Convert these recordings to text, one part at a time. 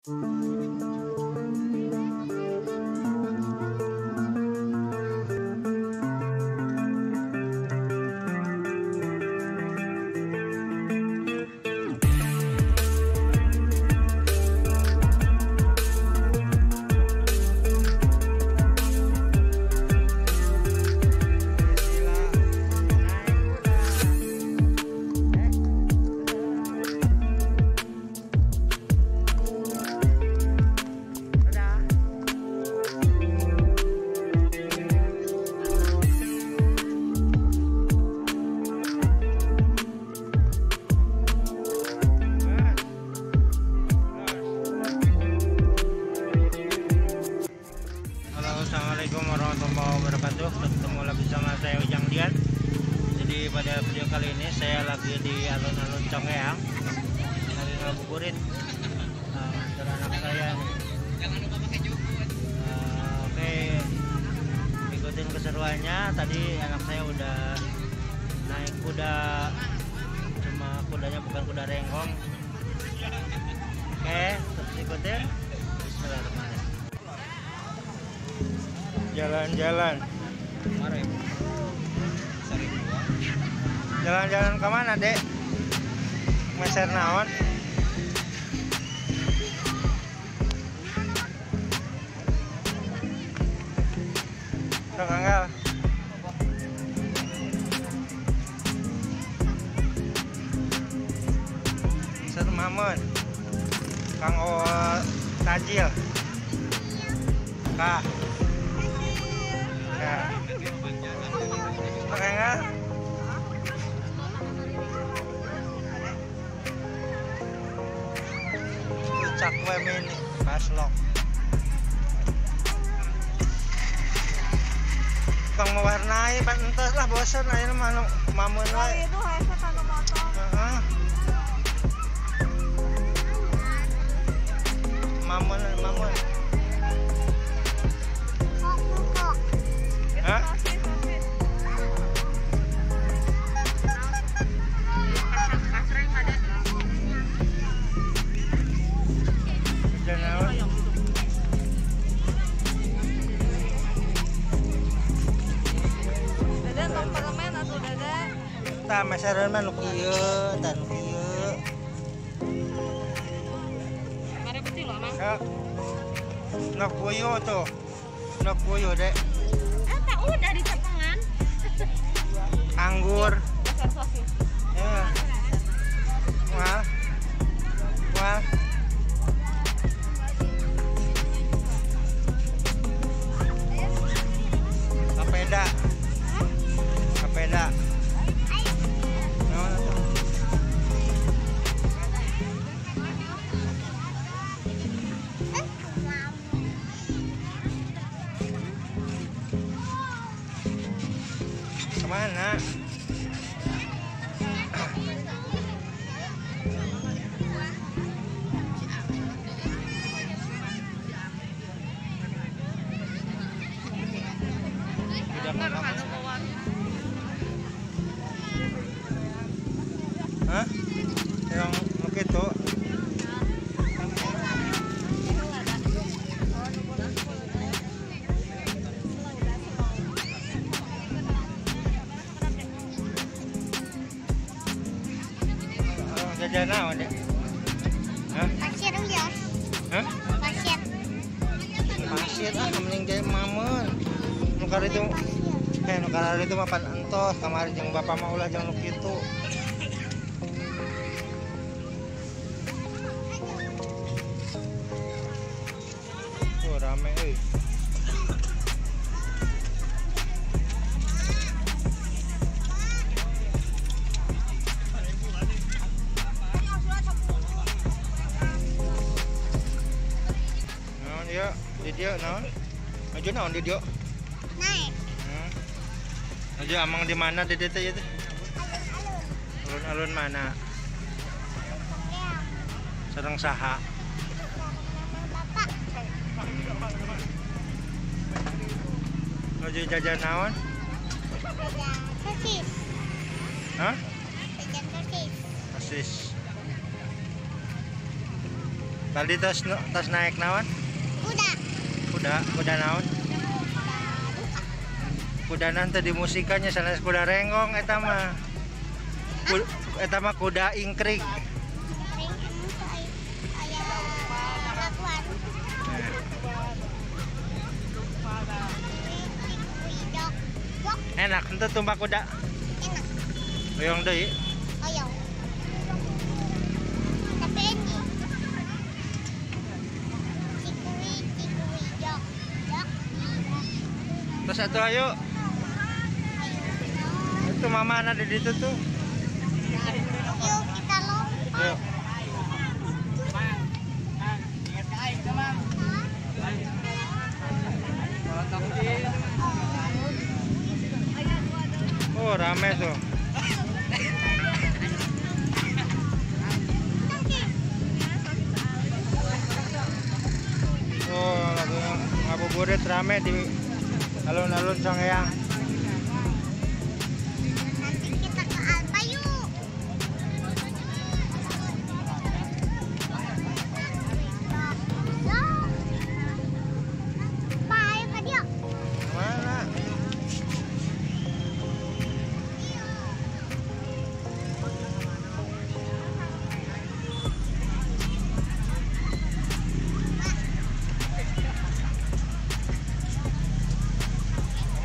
Assalamualaikum warahmatullahi wabarakatuh. Ketemu lagi sama saya Ujang Dian. Jadi pada video kali ini saya lagi di alun-alun Conggeang, lagi ngabuburit antar anak saya nih. Jangan lupa pakai jubah. Oke, ikutin keseruannya. Tadi anak saya udah naik kuda, cuma kudanya bukan kuda renggong. Oke, terus ikutin. Bismillahirrahmanirrahim. Jalan-jalan. Jalan-jalan kemana, Dek? Meser naon? Sok anggal. Ser mamun. Kang O tajil. Kak. Ya. Oke enggak? Cakwe mini baslok. Kang mewarnai pantes lah bosen ayeuna mah mamun wae. Itu hese kanggo motor. Heeh. Mamun mamun. Hah? Dede tong permen atuh Dede. Tah mesereun mah nu kieu, tah nu kieu. Mare kecil loh, Mang. Nok puyuh tuh. Nok puyuh, Dek. Udah di cepengan. Anggur. Ya. Wah. Wah. Kapeda. Kapeda. Kemana? Hah? Yang begitu? Jajan naon, Dek? Hah? Pasir dong, ya. Hah? Pasir. Pasir ah, mending ge mameun. Nu kari itu, nu kari itu mah pan entos, kamari jeung bapak mah ulah jeung nu kitu. Tuh rame euy. Naon ieu? Di dieu naon? Maju naon di dieu? Naik. Maju amang di mana di dieu teh ieu teh? Alun-alun. Alun-alun mana? Sareng saha? Bapak. Maju jajan naon? Jajan sosis. Hah? Jajan sosis. Sosis. Tadi tos naik naon? Kuda. Kuda naon? Kuda nanti di musikannya sanes kuda renggong eta mah. Eta mah kuda ingkring. Enak henteu tumpak kuda? Enak. Hoyong deui? Hoyong. Tapi ini cikui cikui jok jok. Terus atuh ayo. Itu mama ada di situ tuh. Yuk kita lompat. Yuk. Oh, rame tuh. Oh, lagi ngabuburit rame di alun-alun Conggeang. Nanti kita ke Alfa yuk. Pak, ayo ke dia. Mana?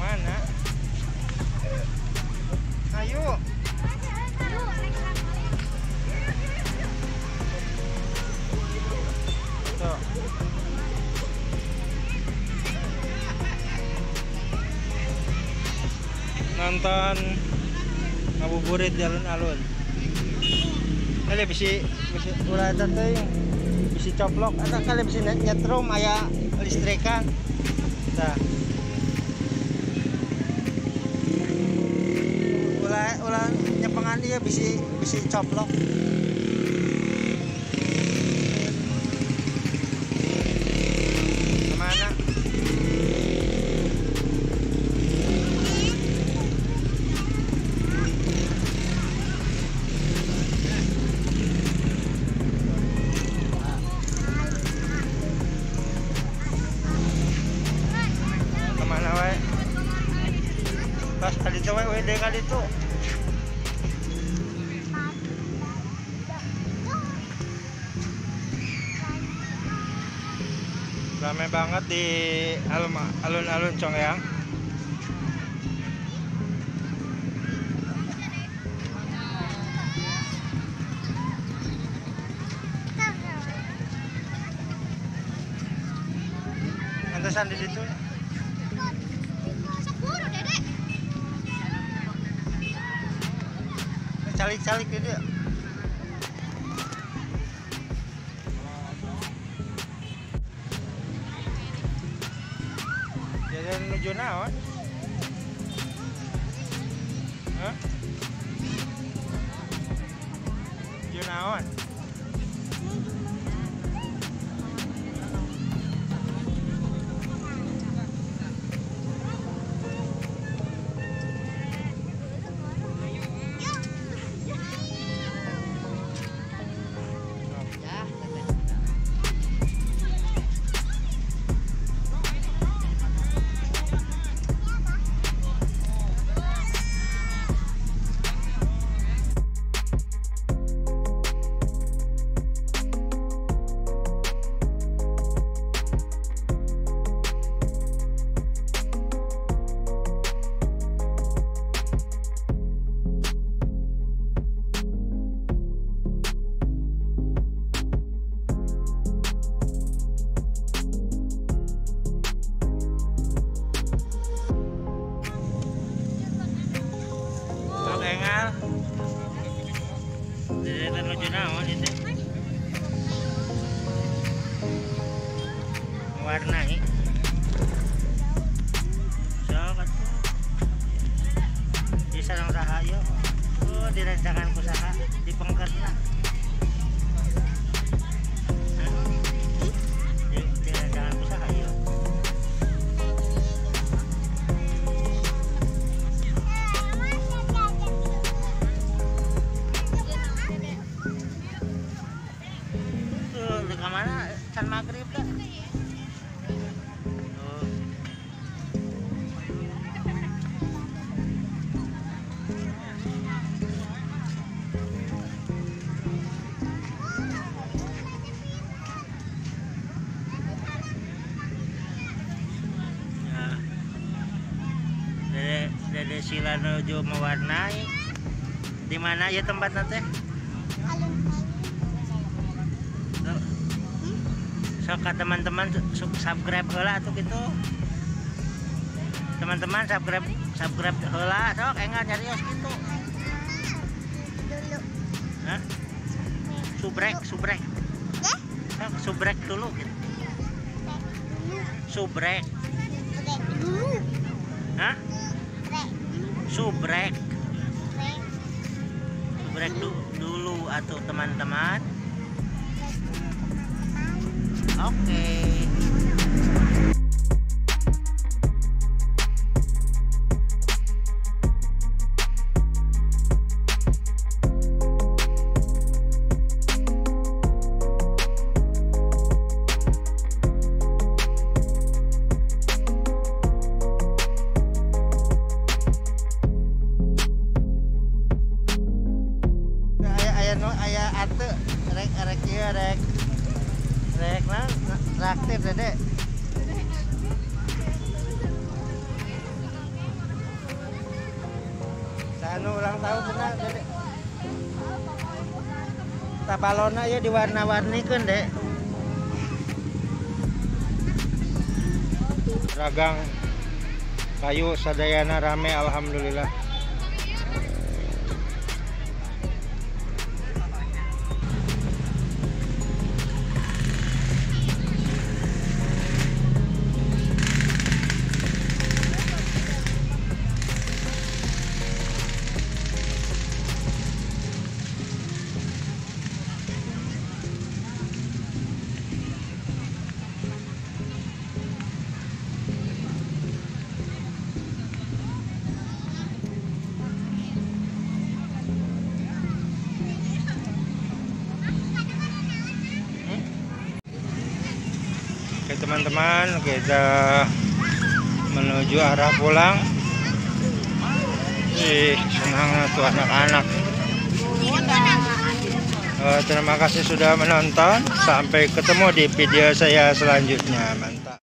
Mana? Ayo. Tuh. Nonton ngabuburit di alun-alun. Kali bisi ulah eta teh bisi coplok eta kali bisi nyetrum aya listrikan. Tah. Ulah nyepengan ieu bisi coplok. Kemana? Kemana wae? Pas tadi itu wae deui kali itu. Rame banget di alun-alun Conggeang. Antesan di situ. Calik-calik ini. Jalan menuju naon? Hah? Menuju naon? Warnai. Sok atuh. Di sareng saha ieu? Oh, direncangan ku saha? Di pengkerna. Direncangan ku saha ieu? Tuh, di mana? Tuh. Nah. Dede Sila nuju mewarnai. Di mana ya tempatnya teh? Sok ka teman-teman subscribe heula atuh gitu. Teman-teman subscribe heula sok enggal nyarios gitu. Dulu. Hah? Subrek. Sok subrek dulu gitu. Subrek. Dulu. Hah? Subrek. Subrek dulu atuh teman-teman. Oke. Aya ate rek ieu rek. Rek nah, traktir Dede. Sanu ulang tahun cenah Dede. Tah balonna ieu diwarna-warnikeun, Dek. Ragang kayu sadayana rame alhamdulillah. Oke teman-teman, kita menuju arah pulang. Ih, senang tuh anak-anak. Terima kasih sudah menonton. Sampai ketemu di video saya selanjutnya. Mantap.